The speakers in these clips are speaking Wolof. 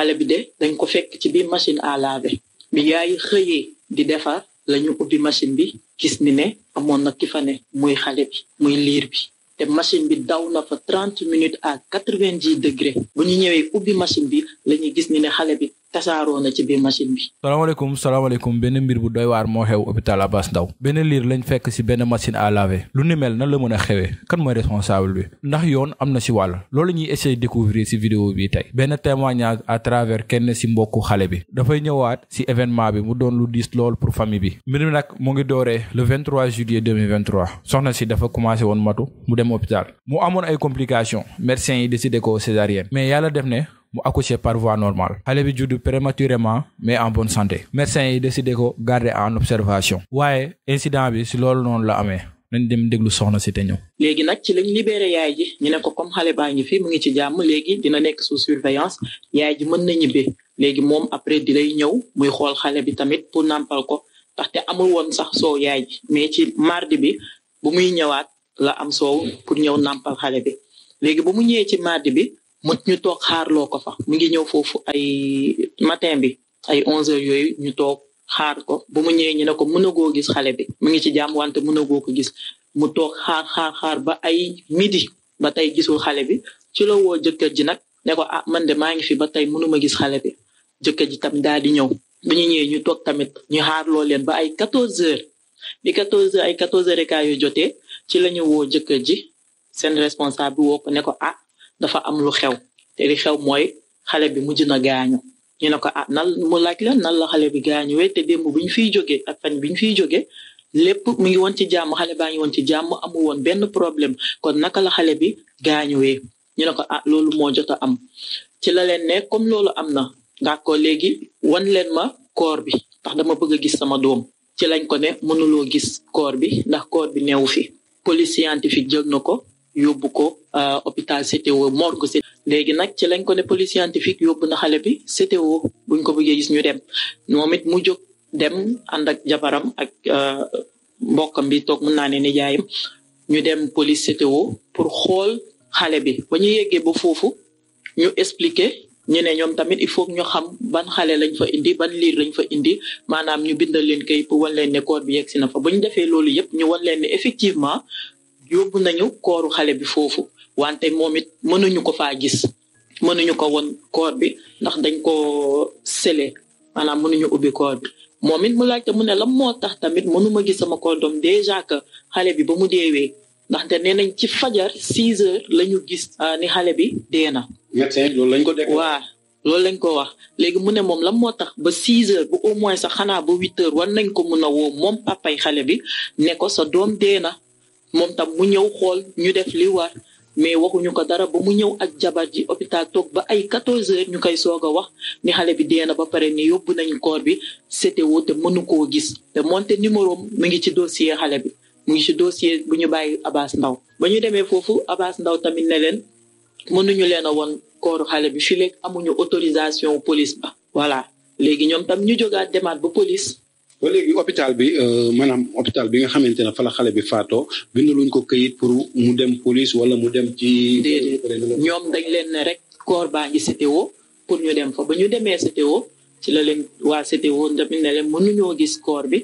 xale bi de dañ ko fekk ci biir machine à laver bi yaay xëyee di defar lañu ubbi machine bi gis ni ne amoon na ki fa ne muy xale bi muy liir bi te machine bi daw na fa 30 minutes à 90 degrés bu ñu ñëwee ubbi machine bi la ñuy gis ni ne xale bi tasaaroo na ci biir machine bi. salaamaaleykum benn mbir bu doy waar moo xew hôpital Abass Ndao benn liir lañ fekk ci benn machine à laver lu ni mel nan la mën a xewee kan mooy responsable bi ndax yoon am na ci wàll loolu ñuy essayer découvrir ci vidéo bi tey benn témoignage à travers kenn ci mbokku xale bi dafay ñëwaat ci événement bi mu doon lu diis lool pour famille bi mbir mi nag mu ngi dooree le 23 juillet 2023 soxna si dafa commencé woon matu mu dem hôpital mu amoon ay complications médecins yi décidé ko césarienne mais yàlla def ne mu accouché par voie normale xale bi judd prématurément mais en bonne santé médecins yi décidé ko garder en observation waaye incident bi ci loolu noonu la amee nañ dem déglu soxna si te ñëw. léegi nag ci lañ libéré yaay ji ñu ne ko comme xale baa ngi fi mu ngi ci jàmm léegi dina nekk sous surveillance yaay ji mën na ñibbi léegi moom après di lay ñëw muy xool xale bi tamit pour nàmpal ko ndaxte amul woon sax soow yaay ji mais ci mardi bi bu muy ñëwaat la am soow pour ñëw nàmpal xale bi léegi bu mu ñëwee ci mardi bi mot ñu toog xaarloo ko fa mu ngi ñëw foofu ay matin bi ay 11h yooyu ñu toog xaar ko bu mu ñëwee ñu ne ko mënagoo gis xale bi mu ngi ci jàmm wante mënagoo ko gis mu toog xaar ba ay midi ba tey gisul xale bi ci la woo jëkkër ji nag ne ko ah man de maa ngi fi ba tey mënuma gis xale bi jëkkër ji tam daal di ñëw bu ñu ñëwee ñu toog tamit ñu xaarloo leen ba ay 14h bi 14h ay 14h yu jotee ci la ñu woo jëkkër ji seen responsable woo ko ne ko ah dafa am lu xew te li xew mooy xale bi mujj na gaañu ñu ne ko ah nan mu laaj la nan la xale bi gaañuwee te démb bu ñu fiy jógee ak fan bi ñu fiy jógee lépp mu ngi woon ci jàmm xale baa ngi woon ci jàmm amul woon benn problème kon naka la xale bi gaañuwee ñu ne ko ah loolu moo jot a am ci la leen ne comme loolu am na d'accord léegi wan leen ma corps bi ndax dama bëgg a gis sama doom ci lañ ko ne mënuloo gis corps bi ndax corps bi neewu fi police scientifique jël na ko yóbbu ko hôpital CTO morgue CTO léegi nag ci lañ ko ne police scientifique yóbbu na xale bi CTO buñ ko bëggee gis ñu dem moom it mu jóg dem ànd ak jabaram ak mbokkam bi toog mën naa ne nijaayam ñu dem police CTO pour xool xale bi ba ñu yeggee ba foofu ñu expliquer ñu ne ñoom tamit il faut ñu xam ban xale lañ fa indi ban liir lañ fa indi maanaam ñu bindal leen kay pour wan leen ne corps bi yegg si na fa bu ñu defee loolu yëpp ñu wan leen ne effectivement yóbbu nañu kooru xale bi foofu wante moom it mënuñu ko faa gis mënuñu ko won corps bi ndax dañ ko scellé maanaam mënuñu ubbi corps bi moom it mu laajte mu ne la moo tax tamit mënuma gis sama corps doom déjà que xale bi ba mu deewee ndaxte nee nañ ci fajar 6h la ñu gis ni xale bi dee na. médecin loolu lañ ko dégg. waaw loolu lañ ko wax léegi mu ne moom la moo tax ba 6h bu au moins sax xanaa ba 8h war nañ ko mun a woo moom papay xale bi ne ko sa doom dee na moom tam mu ñëw xool ñu def li war mais waxuñu ko dara ba mu ñëw ak jabar ji hôpital toog ba ay 14h ñu koy soog a wax ni xale bi dee na ba pare ni yóbbu nañ corps bi CTO te mënu koo gis te moonte numéro mu ngi ci dossier xale bi mu ngi ci dossier bu ñu bàyyi Abass Ndao ba ñu demee foofu Abass Ndao tamit ne leen mënuñu leen a woon kooru xale bi fii léegi amuñu autorisation police ba voilà léegi ñoom tam ñu jógaat demaat ba police. ba léegi hôpital bi maanaam hôpital bi nga xamante ne fa la xale bi faatoo bindaluñ ko këyit pour mu dem police wala mu dem ci. déedéet ñoom dañ leen ne rek corps baa ngi CTO pour ñu dem fa ba ñu demee CTO ci la leen waa CTO tamit ne leen mënuñoo gis corps bi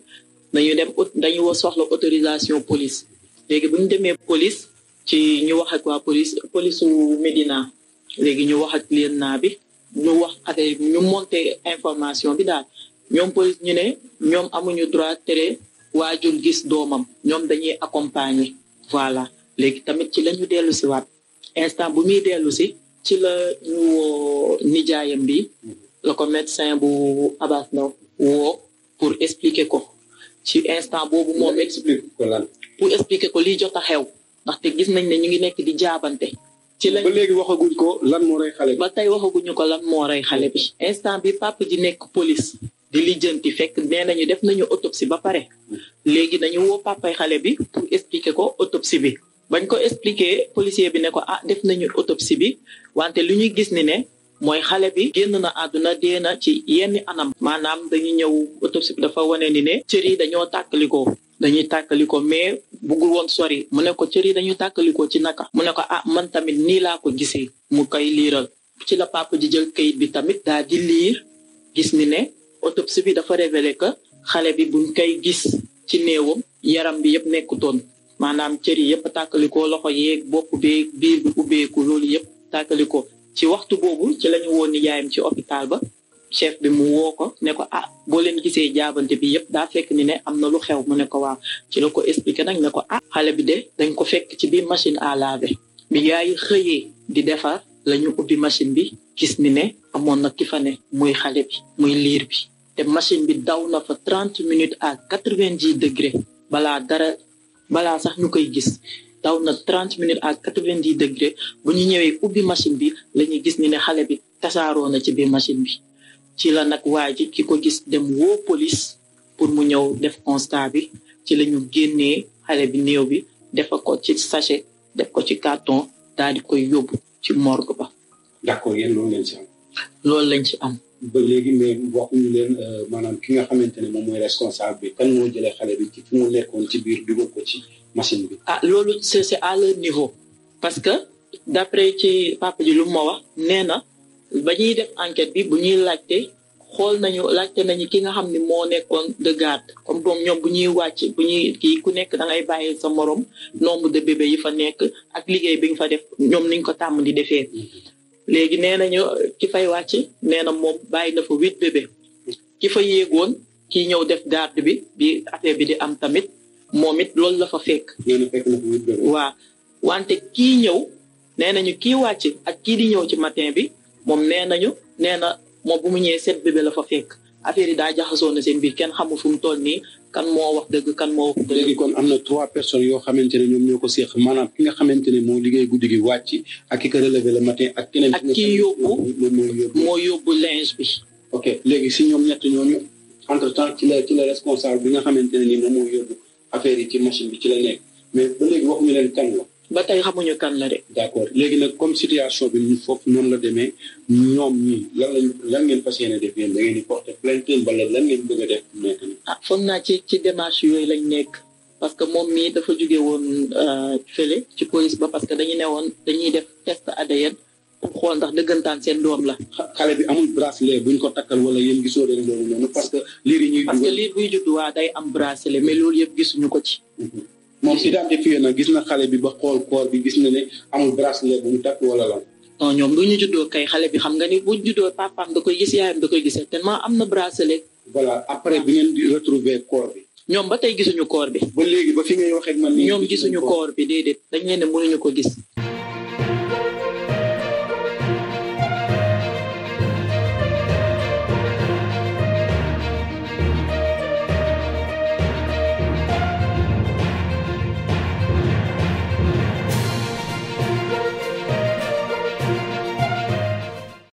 dañu soxla autorisation police léegi bu ñu demee police ci ñu wax ak waa police su Médina léegi ñu wax ak lieutenant bi ñu wax ak ñu monter information bi daal. ñoom police ñu ne ñoom amuñu droit tere waajur gis doomam ñoom dañuy accompagner voilà léegi tamit ci la ñu dellu si waat instant bu muy dellu si ci la ñu woo nijaayam bi la ko médecin bu Abass Ndao woo pour expliquer ko ci instant boobu moom explique ko lan pour expliquer ko lii jot a xew ndaxte gis nañ ne ñu ngi nekk di jaabante ci la ba léegi waxaguñ ko lan moo rey xale bi ba tey waxaguñu ko lan moo rey xale bi instant bi papa ji nekk police di lijjanti fekk nee nañu def nañu autopsie ba pare léegi dañu woo papay xale bi pour expliquer ko autopsie bi bañ ko expliquer policier bi ne ko def nañu autopsie bi wante lu ñuy gis ni ne mooy xale bi génn na àdduna dee na ci yenn anam maanaam dañu ñëw autopsie bi dafa wane ni ne cër yi dañoo dañuy tàkkalikoo mais buggul woon sori mu ne ko cër yi dañuy tàkkalikoo ci naka mu ne ko man tamit nii laa ko gisee mu koy liiral ci la papa ji jël kayit bi tamit daal di liir gis ni ne autopsie bi dafa révélé que xale bi buñ koy gis ci néewam yaram bi yëpp nekkutoon maanaam cër yi yëpp tàkkalikoo loxo yeeg bopp beeg biir bi ubbeeku loolu yëpp tàkkalikoo ci waxtu boobu ci lañu woon ni yaayam ci hôpital ba chef bi mu woo ko ne ko boo leen gisee jaabante bi yëpp daa fekk ni ne am na lu xew mu ne ko waaw ci la ko expliqué nag ne ko xale bi de dañ ko fekk ci biir machine à laver bi yaay xëyee di defar lañu ubbi machine bi gis ni ne amoon na ki fa ne muy xale bi muy liir bi te machine bi daw na fa 30 minutes à 90 degrés balaa sax ñu koy gis daw na 30 minutes à 90 degrés bu ñu ñëwee ubbi machine bi la ñuy gis ni ne xale bi tasaaroo na ci biir machine bi ci la nag waa ji ki ko gis dem woo police pour mu ñëw def constat bi ci la ñu génnee xale bi néew bi defa ko ci sachet def ko ci carton daal di koy yóbbu ci morgue ba. d'accord yéen loolu lañ ci am. loolu lañ ci am. ba léegi mais waxuñu leen maanaam ki nga xamante ne moom mooy responsable bi kan moo jëlee xale bi ci fu mu nekkoon ci biir dugal ko ci machine bi. loolu c'est à leur niveau parce que d'après ci papa ji lu ma wax nee na ba ñuy def enquête bi bu ñuy laajte laajte nañu ki nga xam ne moo nekkoon de garde comme boom ñoom bu ñuy wàcc bu ñuy kii ku nekk da ngay bàyyi sa morom nombre de bébé yi fa nekk ak liggéey bi nga fa def ñoom niñ ko tàmm di defee. léegi nee nañu ki fay wàcc nee na moom bàyyi na fa 8 bébé ki fa yéegoon kii ñëw def garde bi affaire bi di am tamit moom it loolu la fa fekk. fekk na fa 8 bébé. waaw wante kii ñëw nee nañu kii wàcc ak kii di ñëw ci matin bi moom nee na moom bu mu ñëwee 7 bébé la fa fekk affaire yi daa jaxasoo na seen biir kenn xamul fu mu toll nii kan moo wax dëgg kan moo wax dëgg. léegi kon am na 3 personnes yoo xamante ne ñoom ñoo ko seex maanaam ki nga xamante ne moo liggéey guddi gi wàcc ak ki ko relevé le matin ak keneen. ak kii moo yóbbu linge bi. ok léegi si ñoom ñett ñooñu entre temps ci la responsable bi nga xamante ne ni moom moo yóbbu affaire yi ci machine bi ci la nekk mais ba léegi waxuñu leen kan la. ba tey xamuñu kan la de. d'accord léegi nag comme situation bi ñu foofu noonu la demee ñoom ñii lan ngeen fas yéene def yéen da ngeen di porter plainte wala lan ngeen bëgg a def nekk nii. foog naa ci démarche yooyu lañ nekk parce que moom mii dafa jóge woon fële ci police ba parce que dañu ne woon dañuy def test ADN pour xool ndax dëggantaan seen doom la. xale bi amul bracelet buñ ko takkal wala yéen gisoo leen loolu noonu parce que liir yi ñuy. parce que liir buy judd waa day am bracelet mais loolu yëpp gisuñu ko ci. moom identifié na gis na xale bi ba xool koor bi gis na ne amul bracelet bu mu takk wala lan. non ñoom bu ñu juddoo kay xale bi xam nga ni bu juddoo papaam da koy gis yaayam da koy gis tellement am na bracelet. voilà après bi ngeen di retrouver koor bi. ñoom ba tey gisuñu koor bi. ba léegi ba fi ngay waxee ak man. ñoom gisuñu koor bi déedéet dañ leen ne mënuñu ko gis.